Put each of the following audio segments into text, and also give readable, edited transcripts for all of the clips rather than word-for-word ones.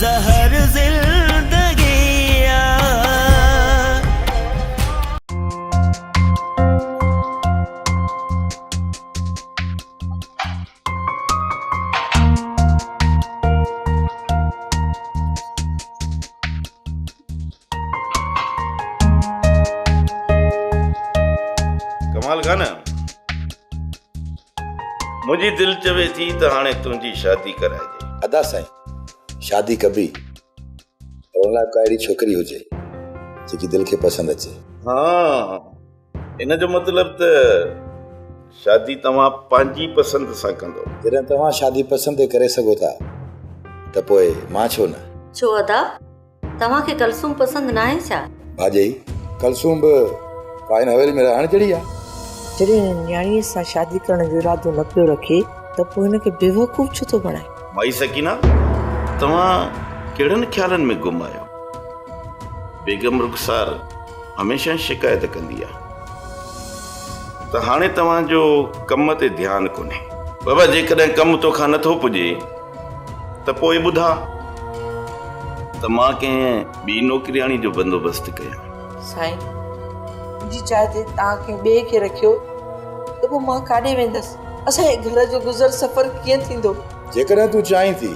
زهر زندگي آ. ڪمال خان منهنجي دل چوي ٿي ته هاڻي تنهنجي شادي ڪرائجي. ادا سائين شادي ڪبي پر ان لاء به ڪا اهڙي ڇوڪري هجي جيڪي دل کي پسند اچي. ها ان جو مطلب ته شادي توهان پنهنجي پسند سان ڪندو. جڏهن توهان شادي پسند تي ڪري سگهو ٿا ته پوء مان ڇو نه. ڇو ادا توهان کي ڪلثوم پسند ناهي ڇا؟ ڀاڄئي، ڪلثوم به ڪا هن حويلي ۾ رهڻ جهڙي آ؟ جڏهن هن نياڻيء سان شادي ڪرڻ جو ارادو نه پيو رکي ته پوء هن کي بيوقوف ڇو ٿو بڻائي؟ مائي سڪينه، توهان ڪهڙن خيالن ۾ گم آهيو؟ بيگم رخسار هميشه شڪايت ڪندي آ ته هاڻي توهان جو ڪم تي ڌيان ڪونهي. بابا، جيڪڏهن ڪم توکان نٿو پڄي ته پوء ٻڌاء ته مان ڪنهن ٻي نوڪرياڻي جو بندوبست ڪيان. سائين، منهنجي جاء تي توهان ڪنهن ٻئي کي رکيو ته پوء مان ڪاڏي ويندس؟ اسان جي گهر جو گذر سفر ڪيئن ٿيندو؟ جيڪڏهن تون چاهين ٿي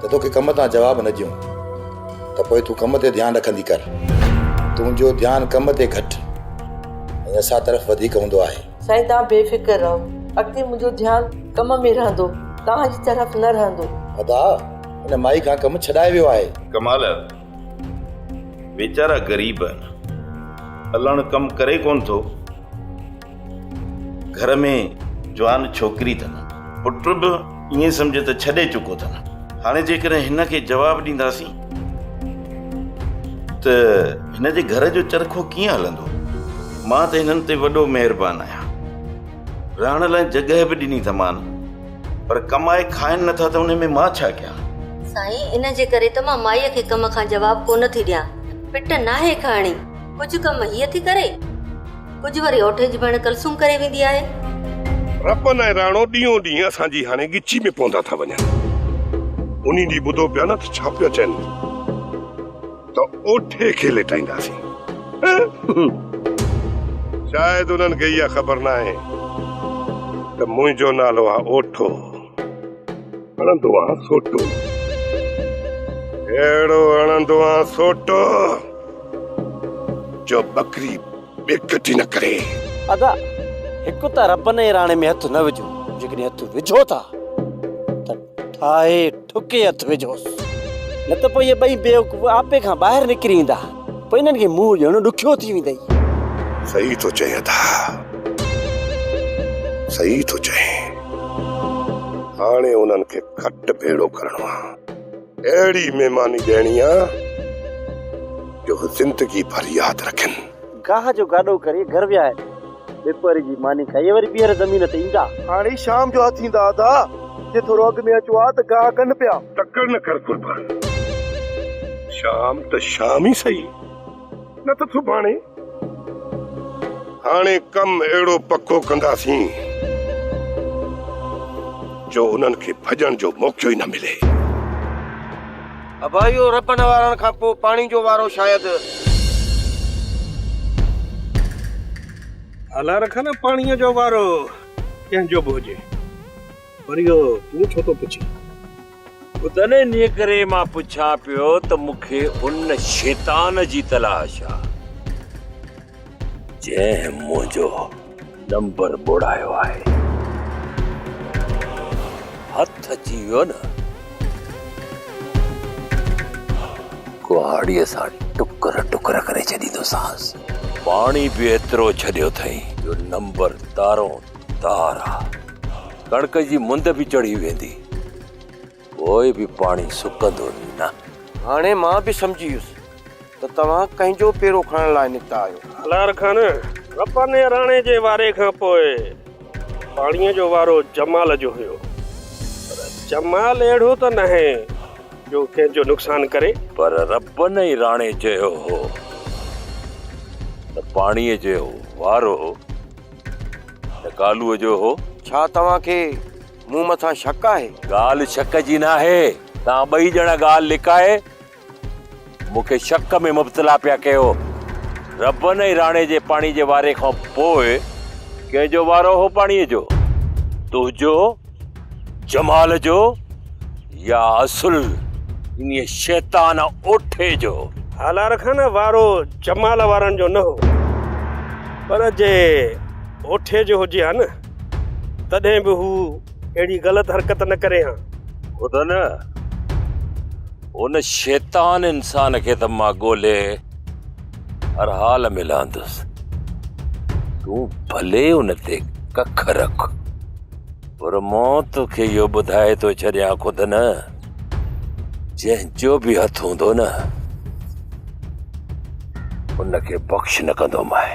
ته توکي ڪم تان جواب نه ڏيون ته پوء تون ڪم تي ڌيان رکندي ڪر. تنهنجو ڌيان ڪم تي گهٽ ۽ اسان طرف وڌيڪ هوندو آهي. سائين توهان بي فڪر رهو اڳتي منهنجو ڌيان ڪم ۾ رهندو توهان جي طرف نه رهندو. ادا ان مائي کان ڪم ڇڏائي ويو آهي. ڪمال ويچارا غريب آهن الڻ ڪم ڪري ڪونه ٿو گهر ۾ جوان ڇوڪري اٿن پٽ به ائين سمجهه ته ڇڏي چڪو اٿن هاڻي جيڪڏهن هن کي جواب ڏينداسين ته هن جي گهر جو چرخو ڪيئن هلندو؟ مان ته هنن تي وڏو مهربان آهيان. رهڻ لاء جڳهه به ڏني اٿمان، پر ڪمائي کائن نٿا ته ان ۾ مان ڇا ڪيان؟ سائين، ان جي ڪري ته مان مائيء کي ڪم کان جواب ڪونه ٿي ڏيان. پٽ ناهي کڻڻي. ڪجهه ڪم هيء ٿي ڪري، ڪجهه وري اوٺي جي ڀيڻ ڪلثوم ڪري ويندي آهي. ربن ۽ راڻو ڏينهون ڏينهن اسان جي هاڻي ڳچي ۾ پوندا ٿا وڃن. انهي ڏينهن ٻڌو پيا نه ته ڇا پيا چين ته اوٺي کي ليٽائينداسين. شايد انهن کي اها خبر ناهي ته منهنجو نالو آ اوٺو، هڻندو آ سوٽو. اهڙو هڻندو آ سوٽو جو ٻڪري ٻيڪٽ ئي نه ڪري. ادا هڪ ته ربن ۽ راڻي ۾ هٿ نه وجهو، جيڪڏهن هٿ وجهو ٿا ته ٺاهي ٺڪي هٿ وجهوس، نه ته پوء اهي ٻئي بيوقوف آپي کان ٻاهر نڪري ايندا، پوء انهن کي منهن ڏيڻ ڏکيو ٿي ويندئي. صحيح ٿو چئين ادا، صحيح ٿو چئين. هاڻي انهن کي کٽ ڀيڙو ڪرڻو آ. اهڙي مهماني ڏيڻي آ جو هو زندگي ڀر ياد رکن. گاهه جو گاڏو ڪري گهر ويا آهن. ٻپهري جي ماني کائي وري ٻيهر زمين تي ايندا. هاڻي شام جو هٿ ايندا ادا، جي ٿورو اڳ ۾ اچو ها ته گاهه ڪن پيا. تڪڙ نه ڪر قربان، شام ته شام ئي سهي، نه ته سڀاڻي. هاڻي ڪم اهڙو پڪو ڪنداسين جو انهن کي ڀڄڻ جو موقعو ئي نه ملي. ابا اهو ربن وارن کان پوء پاڻي جو وارو شايد. الله رکه نه پاڻيء جو وارو ڪنهن جو به هجي پر اهو تون ڇو ٿو پڇين؟ ادن انهيء ڪري مان پڇان پيو ته مون کي ان شيطان جي تلاش آ، جنهن منهنجو نمبر ٻوڙايو آهي. هٿ اچي ويو نه، ڪهاڙيء سان ٽڪر ٽڪر ڪري ڇڏيندوسانس. پاڻي به ايترو ڇڏيو اٿئي جو نمبر تارون تار آ. ڪڻڪ جي مند به چڙهي ويندي، پوء به پاڻي سڪندو نه. هاڻي مان به سمجهي ويس ته توهان ڪنهن جو پيرو کڻڻ لاء نڪتا آهيو. هلار خان، رباني راڻي جي واري کان پوء پاڻيء جو وارو جمال جو هيو، پر جمال اهڙو ته ناهي جو ڪنهن جو نقصان ڪري. پر ربن ۽ راڻي چيو هو ته پاڻيء جو وارو ته ڪالوء جو هو. ڇا توهان کي مون مٿان شڪ آهي؟ ڳالهه شڪ جي ناهي. توهان ٻئي ڄڻا ڳالهه لڪائي مون کي شڪ ۾ مبتلا پيا ڪيو. ربن ۽ راڻي جي پاڻي جي واري کان پوء ڪنهن جو وارو هو پاڻيء جو؟ تنهنجو، جمال جو يا اصل انهيء شيطان اوٺي جو؟ هالار خان، وارو جمال وارن جو نه هو، پر جي اوٺي جو هجي ها نه، تڏهن به هو اهڙي غلط حرڪت نه ڪري ها. خدا نه، ان شيطان انسان کي ته مان ڳولي هر حال ۾ لهندس. تون ڀلي ان تي ڪک رک، پر مان توکي اهو ٻڌائي ٿو ڇڏيان خود نه، جنهن جو به هٿ هوندو نه، ان کي بخش نه ڪندومانء،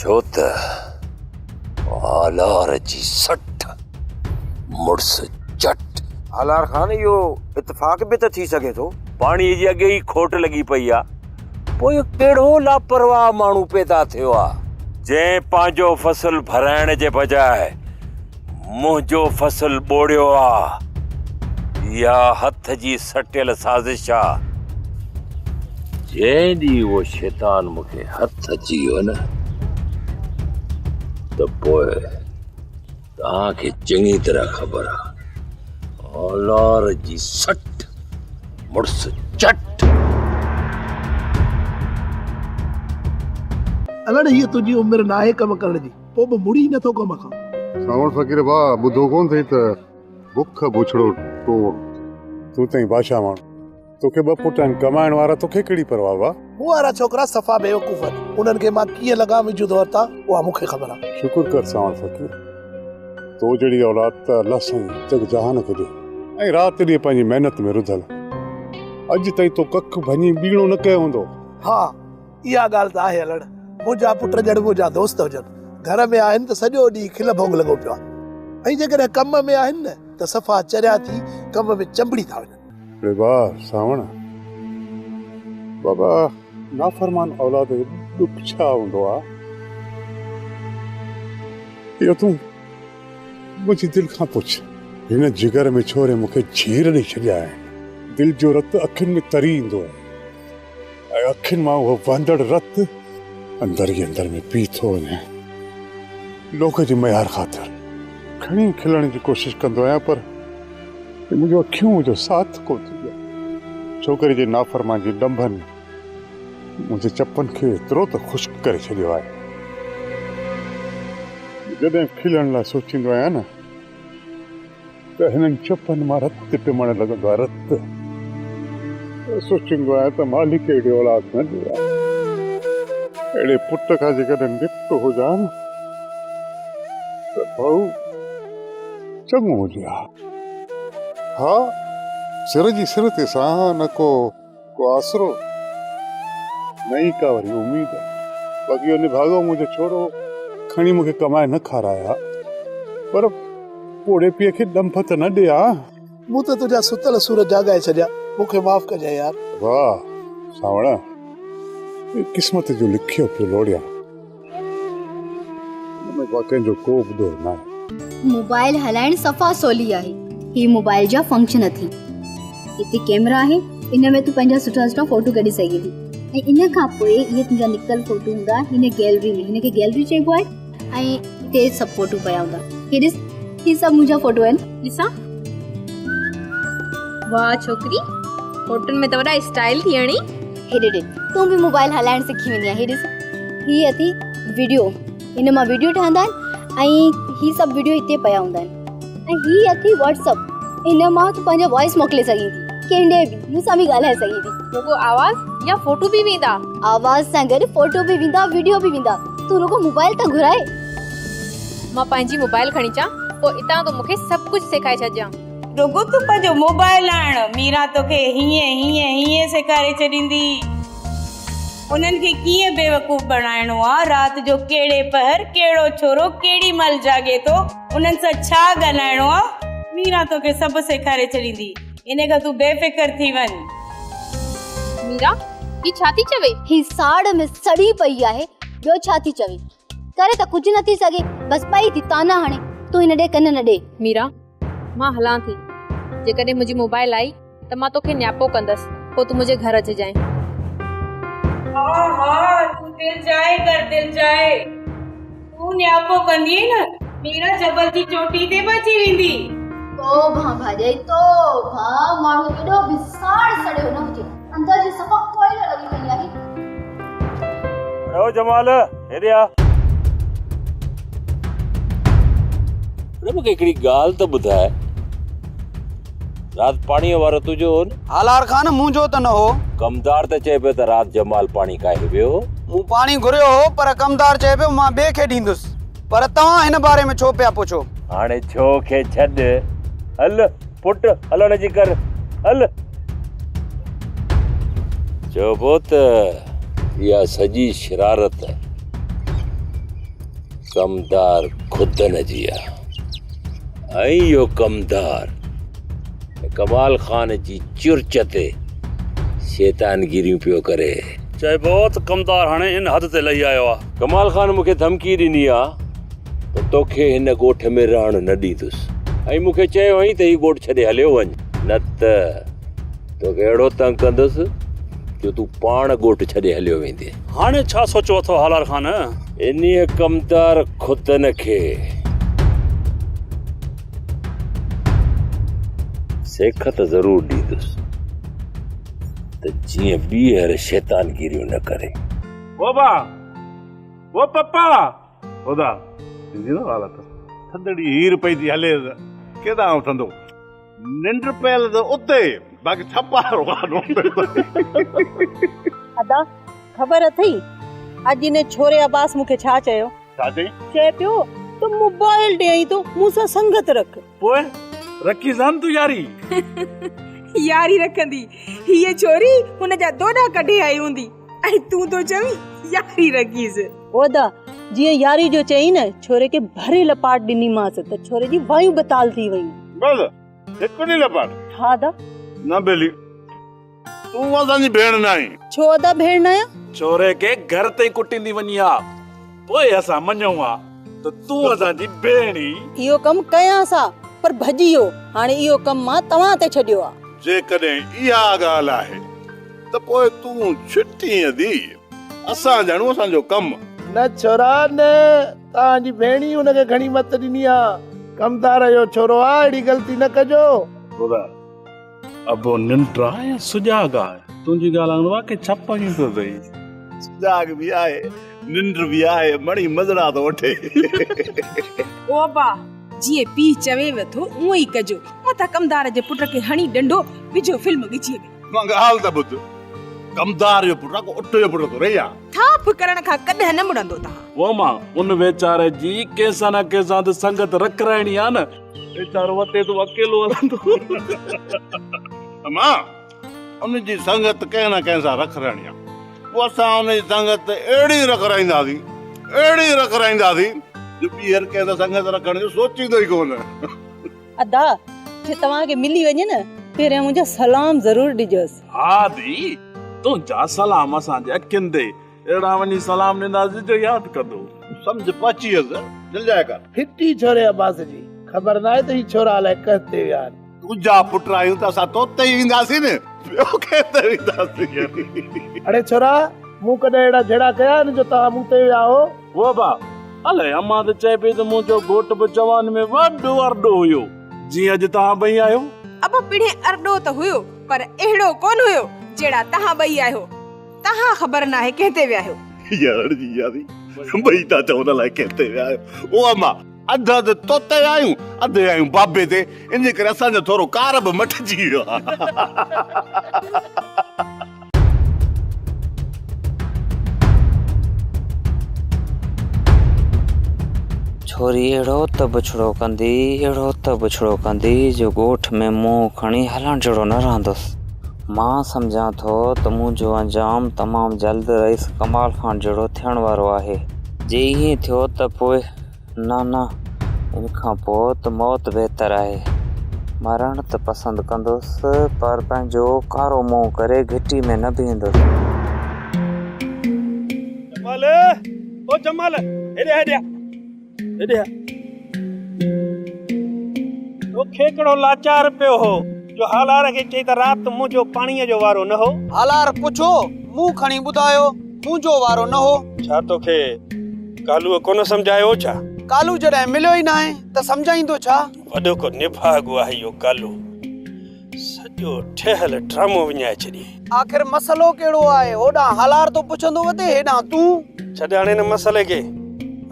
ڇو ته هالار جي سٺ، مڙس چٽ. هالار خان اهو اتفاق به ته ٿي سگهي ٿو. پاڻيء جي اڳي ئي کوٽ لڳي پئي آ، پوء اهو ڪهڙو لاپرواهه ماڻهو پيدا ٿيو آ، جنهن پنهنجو فصل ڀرائڻ جي بجاء منهنجو فصل ٻوڙيو آ. اها هٿ جي سٽيل سازش آ. جنهن ڏينهن اهو شيطان مون کي هٿ اچي ويو نه ته پوء توهان کي چڱي طرح خبر آ. آلار جي سٽ مڙس چٽ. الڙ هيء تنهنجي عمر ناهي ڪم ڪرڻ جي. پوء به مڙي نٿو ڪم کان. سانوڻ فقير ڀاء ٻڌو ڪونه اٿئي ته بک بڇڙو ٽوڙ. تون ته آهين بادشاهه ماڻهو، توکي ٻه پٽ آهن ڪمائڻ وارا، توکي ڪهڙي پرواهه ڀاء. مون وارا ڇوڪرا صفا بيوقوف آهن، انهن کي مان ڪيئن لگام وجهون ٿو ورتان، اها مون کي خبر آهي. شڪر ڪر سانوڻ فقير، تو جهڙي اولاد ته الله سائين جڳ جهان کي ڏي. ۽ رات ڏينهن پنهنجي محنت ۾ رڌل، اڄ تائين تو ڪک ڀڃي ٻيڻو نه ڪيو هوندو. ها اها ڳالهه ته آهي الڙ، منهنجا پٽ ڄڻ منهنجا دوست هجن. گهر ۾ آهن ته سڄو ڏينهن کل ڀوڳ لڳو پيو آهي ۽ جيڪڏهن ڪم ۾ آهن نه ته صفا چريا ٿي ڪم ۾ چنبڙي ٿا وڃن. اڙي ڀاء سانوڻ، بابا نافرمان اولاد جو ڏک ڇا هوندو آ، اهو تون منهنجي دل کان پڇ. هن جگر ۾ ڇوري مون کي جهير ڏئي ڇڏيا آهن. دل جو رت اکين ۾ تري ايندو آهي. ۽ اکين مان اهو وهندڙ رت اندر ئي اندر ۾ پي ٿو وڃي. لوڪ جي ميار خاطر کڻي کلڻ جي ڪوشش ڪندو آهيان پر منهنجون اکيون منهنجو ساٿ ڪونه ٿيون ڏين. ڇوڪري جي نافرمان جي ڏنڀن منهنجي چپن کي ايترو ته خشڪ ڪري ڇڏيو آهي جو جڏهن کلڻ لاء سوچيندو آهيان نه ته هنن چپن مان رت ٽمڻ لڳندو آهي، رت. سوچيندو آهيان ته مالڪ اهڙي اولاد نه ڏي ها. اهڙي پٽ کان جيڪڏهن نپٽو هجان ته ڀئو چڱو هجي ها. ها، سر جي سر تي ساهه نه ڪو ڪو آسرو، نه ئي ڪا وري اميد. باقي اهو نڀاڳو منهنجو ڇورو کڻي مون کي ڪمائي نه کارائي ها، پر پوڙهي پيء کي ڏنڀ ته نه ڏي ها. مون ته تنهنجا ستل سور جاڳائي ڇڏيا، مون کي معاف ڪجانء يار. واهه سانوڻ، اهو قسمت جو لکيو پيو لوڙيان. ان ۾ ڪنهن جو ڪو به ڏوهه ناهي. موبائل هلائڻ صفا سولي آهي. هي موبائل جا فنڪشن اٿئي. هتي ڪيمرا آهي ان ۾ تون پنهنجا سٺا سٺا فوٽو ڪڍي سگهين ٿي ۽ ان کان پوء اهي تنهنجا نڪتل فوٽو هوندا هن گيلري ۾ هن کي گيلري چئبو آهي ۽ هتي سڀ فوٽو پيا هوندا. هي ڏس هي سڀ منهنجا فوٽو آهن. ڏسان. واه ڇوڪري فوٽن ۾ ته وڏا اسٽائل ٿي هڻي. هيڏي ڏي تون به موبائل هلائڻ سکي ويندي آهين. هي ڏس هي اٿي وڊيو هن مان وڊيو ٺهندا آهن ۽ هي سڀ وڊيو هتي پيا هوندا آهن ۽ هي اٿي واٽس اپ هن مان تون پنهنجا وائس موڪلي سگهين ٿي ڪنهن ڏي به مون سان به ڳالهائي سگهين ٿي. رڳو آواز يا فوٽو به ويندا؟ آواز سان گڏ فوٽو به ويندا وڊيو به ويندا تون رڳو موبائل ته گهرائي. مان پنهنجي موبائل کڻي اچان پوء اتان تون مون کي سڀ ڪجهه سيکاري ڇڏجان. رڳو تون پنهنجو موبائل آڻ، ميران توکي هيئن هيئن هيئن سيکاري ڇڏيندي. انهن کي ڪيئن بيوقوف بڻائڻو آ، رات جو ڪهڙي پهر ڪهڙو ڇورو ڪهڙي مهل جاڳي ٿو، انهن سان ڇا ڳالهائڻو آ، ميران توکي سڀ سيکاري ڇڏيندي، انهي کان تون بي فڪر ٿي وڃ. ميران، هي ڇا ٿي چوي؟ هي ساڙ ۾ سڙي پئي آهي، ٻيو ڇا ٿي چوي؟ ڪري ته ڪجهه نه ٿي سگهي، بس پئي ٿي طعنا هڻي، تون هن ڏي ڪن نه ڏي. ميران، مان هلان ٿي. جيڪڏهن منهنجي موبائل آئي ته مان توکي نياپو ڪندس، پوء تون منهنجي گهر اچجانء. ها ها تون دلجاء ڪر دلجاء. تون نياپو ڪندينء نه، ميرا جبل جي چوٽي تي به اچي ويندي. توبهه ڀاڄائي توبهه، ماڻهو ايڏو به ساڙ سڙيو نه هجي، اندر جي صفا ڪوئلو لڳي پئي آهي. اڙي او جمال، هيڏي آ. اڙي مون کي هڪڙي ڳالهه ته ٻڌاء، رات پاڻيء وارو تنهنجو هو نه؟ هالار خان، منهنجو ته نه هو. ڪمدار ته چئي پيو ته رات جمال پاڻي ڪاهي ويو هو. مون پاڻي گهريو هو پر ڪمدار چئي پيو مان ٻئي کي ڏيندس. پر توهان هن باري ۾ ڇو پيا پڇو؟ هاڻي ڇو کي ڇڏ. هل پٽ هلڻ جي ڪر. هل. چئبو ته اها سڄي شرارت ڪمدار خدن جي آ ۽ اهو ڪمدار ڪمال خان جي چرچ تي شيطانگيريون پيو ڪري. چئبو ته ڪمدار هاڻي ان حد تي لهي آيو آ. ڪمال خان مون کي ڌمڪي ڏني آ ته توکي هن ڳوٺ ۾ رهڻ نه ڏيندس ۽ مون کي چيو هئائين ته هي ڳوٺ ڇڏي هليو وڃ نه ته توکي اهڙو تنگ ڪندس جو تون پاڻ ڳوٺ ڇڏي هليو ويندين. هاڻي ڇا سوچيو اٿو هالار خان؟ انهيء ڪمدار خدن کي سيکت ضرور ڏيندس ته جيئن ٻيهر شيطانگيريون نه ڪري. بابا! او پپا! خدا ٿيندي نه حالت. ٿڌڙي هير پئي ٿي هلي ته ڪيڏانهن اٿندو. ننڊ پيل ته اتي باقي ڇپارو آڏو پيو اٿئي. ادا خبر اٿئي اڄ ان ڇوري عباس مون کي ڇا چيو؟ ڇا چئي؟ چئي پيو ته موبائل ڏيئين ٿو مون سان سنگت رک. پوء رکيس ها نه تون ياري؟ ياري رکندي هيء ڇوري هن جا دوڏا ڪڍي آئي هوندي ۽ تون ٿو چوين ياري رکيس. او ادا جيئن ياري جو چئين نه ڇوري کي ڀري لپاٽ ڏنيمانس ته ڇوري جي وايون بتال ٿي ويون. بس هڪ ڏينهن لپاٽ؟ ها ادا. نه ٻيلي تون اسان جي ڀيڻ نه آهين. ڇو ادا ڀيڻ نه آهيان؟ ڇوري کي گهر تائين ڪٽيندي وڃين ها پوء اسان مڃون ها ته تون اسان جي ڀيڻ ئي. اهو ڪم ڪيانس ها پر ڀڄي ويو. هاڻي اهو ڪم مان توهان تي ڇڏيو آ. جيڪڏهن اها ڳالهه آهي ته پوء تون ڇٽين ادي. اسان ڄاڻون اسان جو ڪم. نه ڇورا نه، توهان جي ڀيڻ ئي هن کي گهڻي مت ڏني آ. ڪمدار جو ڇورو آ، اهڙي غلطي نه ڪجو. ٻڌاء ابو ننڊ آ يا سجاڳ آ؟ تنهنجي ڳالهه آڱر واقعي ڇپ هنيون پيو اٿئي. سجاڳ به آهي، ننڊ به آهي، مڙئي مزڙا ٿو وٺي. او ابا، جيئن پيء چويو ٿو اونئن ئي ڪجو، متان ڪمدار جي پٽ کي هڻي ڏنڊو وجهو فلم ڳچيء ۾. مان ڳالهه ته ٻڌ، ڪمدار جو پٽ آ ڪو اٺ جو پٽ ٿورئي آ. ٿاڦ ڪرڻ کان ڪڏهن نه مڙندو توهان. او امان، ان ويچاري جي ڪنهن سان نه ڪنهن سان ته سنگت رکرائڻي آ نه. ويچارو وتي ٿو اڪيلو هلندو. امان، ان جي سنگت ڪنهن نه ڪنهن سان رکرائڻي آ. پوء اسان ان جي سنگت اهڙي رکرائينداسين، اهڙي رکرائينداسين جو ٻيهر ڪنهن سان سنگت رکڻ جو سوچيندو ئي ڪونه. ادا جي توهان کي ملي وڃي نه پهريان منهنجا سلام ضرور ڏجوس. ها ادي تنهنجا سلام اسان جي اکين تي اهڙا وڃي سلام ڏينداسين جو ياد ڪندو. سمجهه پهچي ويس دلجاء ڪر. ڦٽي ڇوري عباس جي خبر ناهي ته هي ڇورا الائي ڪنهن تي ويا آهن. تنهنجا پٽ آهيون ته اسان توتي ئي وينداسين نه ٻيو ڪنهن تي وينداسين. اڙي ڇورا مون ڪڏهن اهڙا جهيڙا ڪيا آهن جو توهان مون تي ويا آهو. هو ابا، الائي امان ته چئي پئي ته منهنجو گهوٽ به جواني ۾ وڏو ارڏو هيو، جيئن اڄ توهان ٻئي آهيو. ابا پڻهين ارڏو ته هيو، پر اهڙو ڪونه هيو، جهڙا توهان ٻئي آهيو. توهان خبر ناهي ڪنهن تي ويا آهيو. يار اڙجي وياسين، ٻئي ٿا چون الائي ڪنهن تي ويا آهيو. او امان، اڌ اڌ تو تي ويا آهيون، اڌ ويا آهيون بابي تي، ان جي ڪري اسان جو ٿورو ڪار به مٽجي ويو آهي. ڇوري اهڙو ته بڇڙو ڪندي، اهڙو ته بڇڙو ڪندي جو ڳوٺ ۾ منهن کڻي هلڻ جهڙو نه رهندس. مان سمجهان ٿو ته منهنجو انجام تمام جلد رئيس ڪمال خان جهڙو ٿيڻ وارو آهي. جي ائين ٿيو ته پوء نه نه ان کان پوء ته موت بهتر آهي. مرڻ ته پسند ڪندس پر پنهنجو ڪارو منهن ڪري گهٽي ۾ نه بيهندس. جمال او جمال هيڏي آ هيڏي آ هيڏي آ. توکي ڪهڙو لاچار پيو هو. جو هالار کي چئي ته رات منهنجو پاڻيء جو وارو نه هو؟ هالار پڇيو، مون کڻي ٻڌايو، منهنجو وارو نه هو. ڇا توکي ڪالوء ڪونه سمجهايو هو ڇا؟ ڪالو جڏهن مليو ئي ناهي ته سمجهائيندو ڇا؟ وڏو ڪو نڀاڳو آهي اهو ڪالو. سڄو ٺهيل ڊرامو وڃائي ڇڏيئي. آخر مسئلو ڪهڙو آهي؟ هوڏانهن هالار ٿو پڇندو وتي، هيڏانهن تون. ڇڏ هاڻي ان مسئلي کي.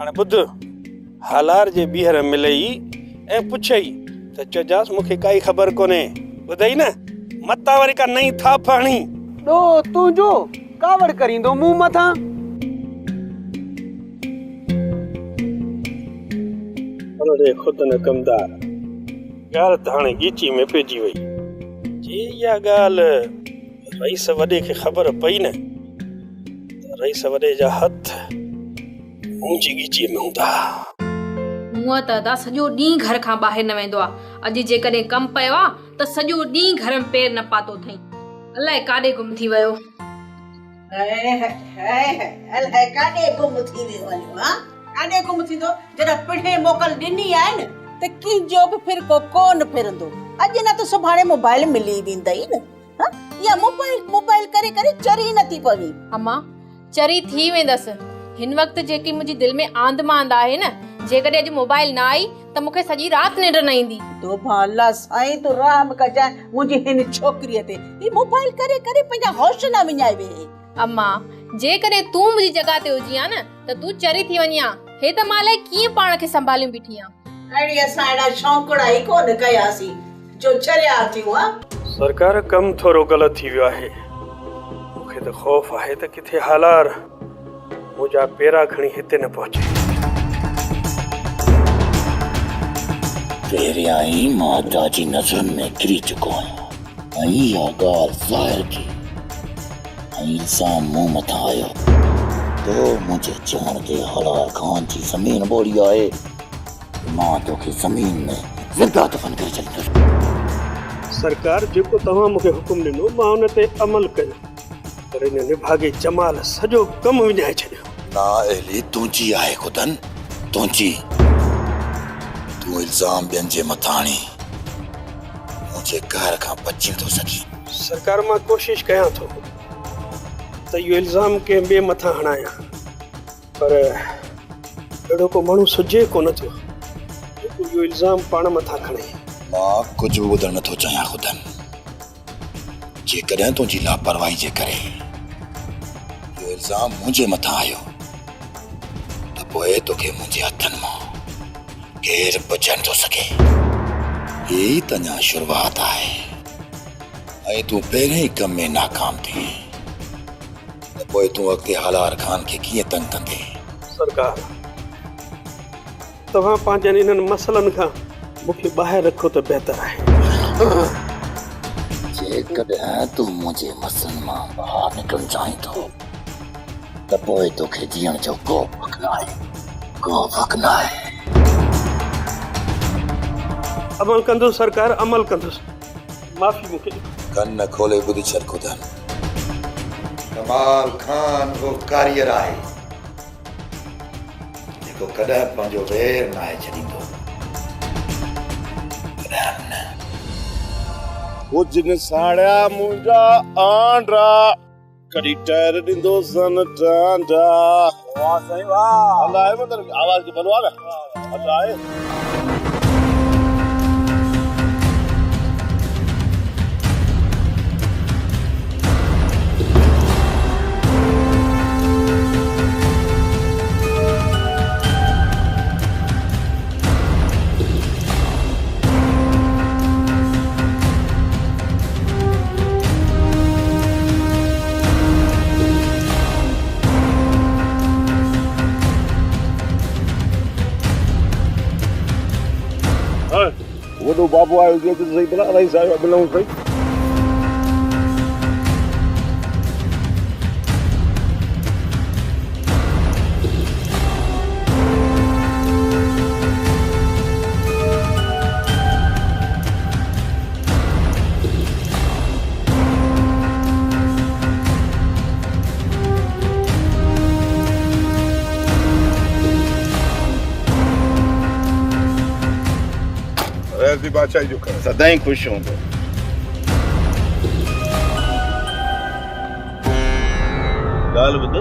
هاڻي ٻڌ، هالار جي ٻيهر ملئي ۽ پڇئي ته چئجانس مون کي ڪائي خبر ڪونهي. ٻڌئي نه؟ متان وري ڪا نئين ٿاڦ هڻي. ڏوهه تنهنجو، ڪاوڙ ڪريندو مون مٿان. اڙي خود نه ڪمدار، ڳالهه ته هاڻي ڳيچي ۾ پئجي وئي. جي اها ڳالهه رئيس وڏي کي خبر پئي نه ته رئيس وڏي جا هٿ منهنجي ڳچيء ۾ هوندا. هونء ته ادا سڄو ڏينهن گهر کان ٻاهر نه ويندو آ. اڄ جيڪڏهن ڪم پيو آ ته سڄو ڏينهن گهر ۾ پير نه پاتو اٿئين. الائي ڪاڏي گم ٿي ويو. هئي هئي هئي الائي ڪاڏي گم ٿي ويو هليو ها. ڪاڏي گم ٿيندو جڏهن پڻهين موڪل ڏني آهي نه ته ڪنهن جو به ڦرڪو ڪونه ڦرندو. اڄ نه ته سڀاڻي موبائل ملي ويندئي نه. ها اها موبائل موبائل ڪري ڪري چري نه ٿي پوين. امان چري ٿي ويندس. هن وقت جيڪي منهنجي دل ۾ آنڌ مانڌ آهي نه، جيڪڏهن اڄ موبائل نه آئي ته مون کي سڄي رات ننڊ نه ايندي. توبه الله سائين تون رحم ڪجانء منهنجي هن ڇوڪريء تي. هي موبائل ڪري ڪري پنهنجا هوش نه وڃائي ويهي. امان جيڪڏهن تون منهنجي جڳهه تي هجين ها نه ته تون چري ٿي وڃين ها. هي ته مان الائي ڪيئن پاڻ کي سنڀاليون بيٺي آن. اڙي اسان اهڙا شوقڙا ئي ڪونه ڪياسين جو چريا ٿيون ها. سرڪار ڪم ٿورو غلط ٿي ويو آهي. مون کي ته خوف آهي ته ڪٿي هالار منهنجا پيرا کڻي هتي نه پهچي. پهريان ئي مان ادا جي نظرن ۾ ڪري چڪو آهيان ۽ اها ڳالهه ظاهر ٿي ۽ الزام مون مٿان آيو. تو منهنجي چوڻ تي هالار خان جي زمين ٻوڙي آهي. مان توکي زمين ۾ زنده دفن ڪري ڇڏيندس. سرڪار جيڪو توهان مون کي حڪم ڏنو مان ان تي عمل ڪيو پر ان نڀاڳي جمال سڄو ڪم وڃائي ڇڏيو. نااهلي تنهنجي آهي خدن، تنهنجي. تون الزام ٻين جي مٿان هڻي منهنجي قهر کان بچي نٿو سگهين. سرڪار مان ڪوشش ڪيان ٿو ته اهو الزام ڪنهن ٻئي مٿان هڻايان. پر اهڙو ڪو ماڻهو سجهي ڪونه ٿو جيڪو اهو الزام پاڻ مٿان کڻي. مان ڪجهه به ٻڌڻ نٿو چاهيان خدن. جيڪڏهن تنهنجي لاپرواهي جي ڪري اهو الزام منهنجي مٿان آيو ته پوء توکي منهنجي هٿن مان ڪير بچائي نٿو سگهي. هي ته اڃا شروعات آهي ۽ تون پهرين ئي ڪم ۾ ناڪام ٿئين. ته پوء تون اڳتي هالار خان کي ڪيئن تنگ ڪندين؟ سرڪار، توهان پنهنجن انهن مسئلن کان مون کي ٻاهر رکو ته بهتر آهي. جيڪڏهن تون منهنجي مسئلن مان ٻاهر نڪرڻ چاهين ٿو ته پوء توکي جيئڻ جو ڪو به حق ناهي، ڪو به حق ناهي. عمل ڪندس سرڪار، عمل ڪندس. معافي مون کي ڏيو. ڪن کولي ٻڌ ڇڏ خدن. ڪمال خان اهو ڪاريگر آهي، جيڪو ڪڏهن به پنهنجو وير ناهي ڇڏيندو، ڪڏهن به نه. ڪجهه نه ساڙيا منهنجا آنڊا، ڪڏهن ٽائر ڏيندو سن ٽانڊا. واه سائين واه. الله آهي مطلب آواز کي ڀلو آ نه. الله آهي. وڏو بابو آيو هجي اچ ته سهي ڀلا رئيس آيو آهي ملون سهي. رئيس جي بادشاهي جو خير. سدائين خوش هوندو. ڳالهه ٻڌ،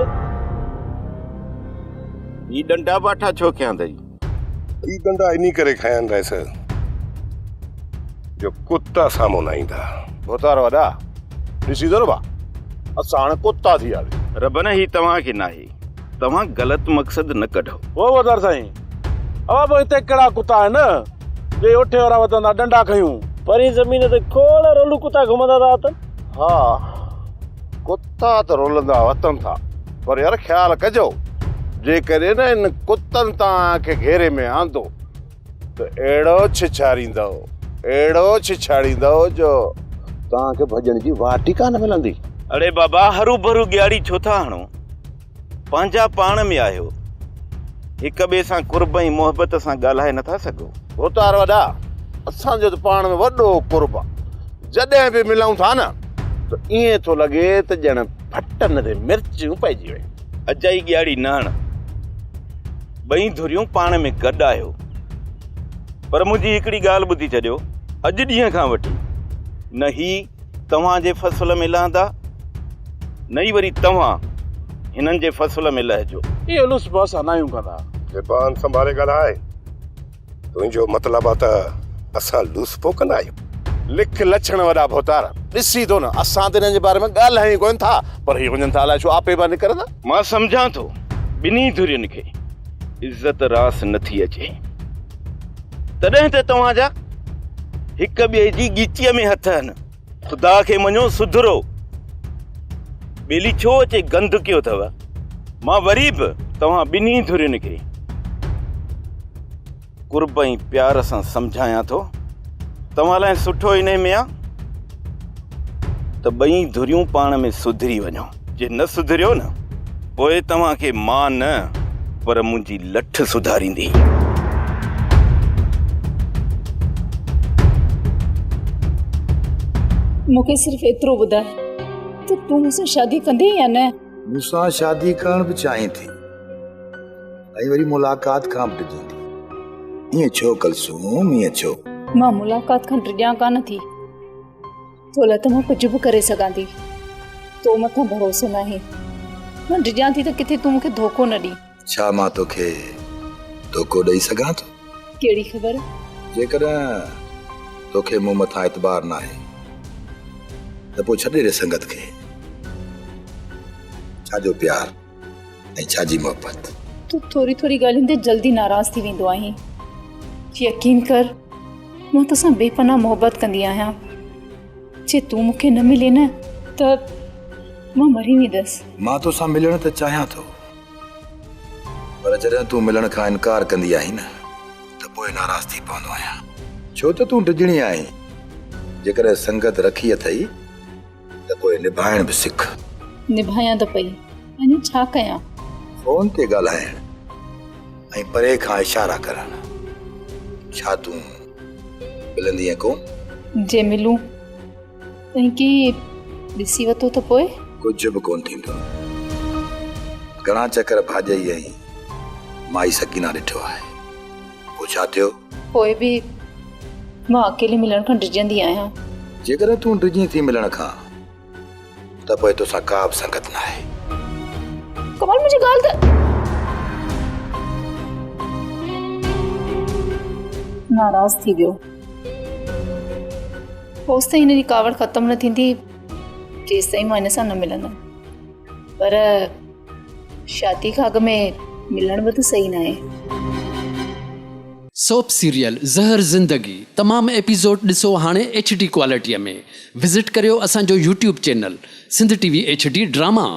هي ڏنڊا باٺا ڇو کنيا اٿئي؟ هي ڏنڊا انهي ڪري کنيا آهن رئيس جو ڪتا سامهون نه ايندا. ڀوتار وڏا، ڏسي ٿو نه ڀا، اسان هاڻي ڪتا ٿي وياسين. ربن هي توهان کي ناهي، توهان غلط مقصد نه ڪڍو. او ڀوتار سائين، اوهان به هتي ڪهڙا ڪتا آهن، جي اوٺي وارا وتندا ڏنڊا کنيون. پرين زمين تي کوڙ رولو ڪتا گهمندا ٿا وتن. ها ڪتا ته رولندا وتن ٿا پر يار خيال ڪجو جيڪڏهن نه ان ڪتن توهان کي گهيري ۾ آندو ته اهڙو ڇڇاريندؤ اهڙو ڇڇاڙيندؤ جو توهان کي ڀڄڻ جي واٽ ئي ڪانه ملندي. اڙي بابا هروڀرو ڳياڙي ڇو ٿا هڻو؟ پنهنجا پاڻ ۾ آهيو، هڪ ٻئي سان قرب ۽ محبت سان ڳالهائي نٿا سگهو. ڀوتار وڏا، اسان جو ته پاڻ ۾ وڏو قرب آ. جڏهن به ملون ٿا نه ته ائين ٿو لڳي ته ڄڻ ڦٽن تي مرچون پئجي ويون. اجائي ڳياڙي نه هڻ. ٻئي ڌريون پاڻ ۾ گڏ آهيو. پر منهنجي هڪڙي ڳالهه ٻڌي ڇڏيو، اڄ ڏينهن کان وٺي نه هي توهان جي فصل ۾ لهندا، نه ئي وري توهان هنن جي فصل ۾ لهجو. اهي لوس به اسان ناهيون ڪندا. زبان سنڀالي ڳالهاء. تنهنجو مطلب آ ته اسان لوس پو ڪندا آهيون. لک لڇڻ وڏا ڀوتار. ڏسين ٿو نه اسان ته انهن جي باري ۾ ڳالهايون ئي ڪونه ٿا پر هي وڃن ٿا الائي ڇو آپي مان نڪرندا. مان سمجهان ٿو ٻنهي ڌرين کي عزت راس نٿي اچي. تڏهن ته توهان جا هڪ ٻئي جي ڳچيء ۾ هٿ آهن. خدا کي مڃو سڌرو. ٻيلي ڇو اچي گند ڪيو اٿو. مان وري به توهان ٻنهي ڌرين کي قرب ۽ پيار سان سمجهايان ٿو. توهان لاء سٺو انهي ۾ آ ته ٻئي ڌريون پاڻ ۾ سڌري وڃو. جي نه سڌريو نه پوء توهان کي مان نه پر منهنجي لٺ سڌاريندي. مون کي صرف ايترو ٻڌاء ته تون مون سان شادي ڪندين يا نه؟ مون سان شادي ڪرڻ به چاهين ٿي ۽ وري ملاقات کان به ڊڄين ٿي. ائين ڇو ڪلثوم، ائين ڇو؟ مان ملاقات کان ڊڄان ڪانه ٿي. تو لاء ته مان ڪجهه به ڪري سگهان ٿي. تو مٿان ڀروسو ناهي. مان ڊڄان ٿي ته ڪٿي تون مون کي ڌوڪو نه ڏين. ڇا مان توکي ڌوڪو ڏئي سگهان ٿو؟ ڪهڙي خبر؟ جيڪڏهن توکي مون مٿان اعتبار ناهي ته پوء ڇڏي ڏي سنگت کي. ڇا جو پيار ۽ ڇا جي محبت؟ تون ٿوري ٿوري ڳالهين تي جلدي ناراض ٿي ويندو آهين. يقين ڪر مان توسان بي پناهه محبت ڪندي آهيان. جي تون مون کي نه ملين نه ته مان مري ويندس. مان توسان ملڻ ته چاهيان ٿو پر جڏهن تون ملڻ کان انڪار ڪندي آهين نه ته پوء ناراض ٿي پوندو آهيان. ڇو ته تون ڊڄڻي آهين. جيڪڏهن سنگت رکي اٿئي ته پوء نڀائڻ به سک. نڀايان ته پئي، اڃا ڇا ڪيان؟ فون تي ڳالهائڻ ۽ پري کان اشارا ڪرڻ. ڇا تون ملندينء ڪونه؟ جي ملون ۽ ڪنهن ڏسي ورتو ته پوء؟ ڪجهه به ڪونه ٿيندو. گهڻا چڪر ڀاڄئي ۽ مائي سڪينا ڏٺو آهي. پوء ڇا ٿيو؟ پوء به مان اڪيلي ملڻ کان ڊڄندي آهيان. جيڪڏهن تون ڊڄين ٿي ملڻ کان ته پوء توسان ڪا به سنگت ناهي. ڪمال منهنجي ڳالهه ته. ناراض ٿي ويو. اوستائين هن جي ڪاوڙ ختم نه ٿيندي جيستائين مان هن سان نه ملندم. پر شادي کان اڳ ۾ ملڻ به ته صحيح ناهي. سوپ سيريل زهر زندگي تمام ايپيسوڊ ڏسو هاڻي ايڇ ڊي ڪوالٽي ۾ وزٽ ڪريو اسان جو YouTube channel Sindh T V H D drama.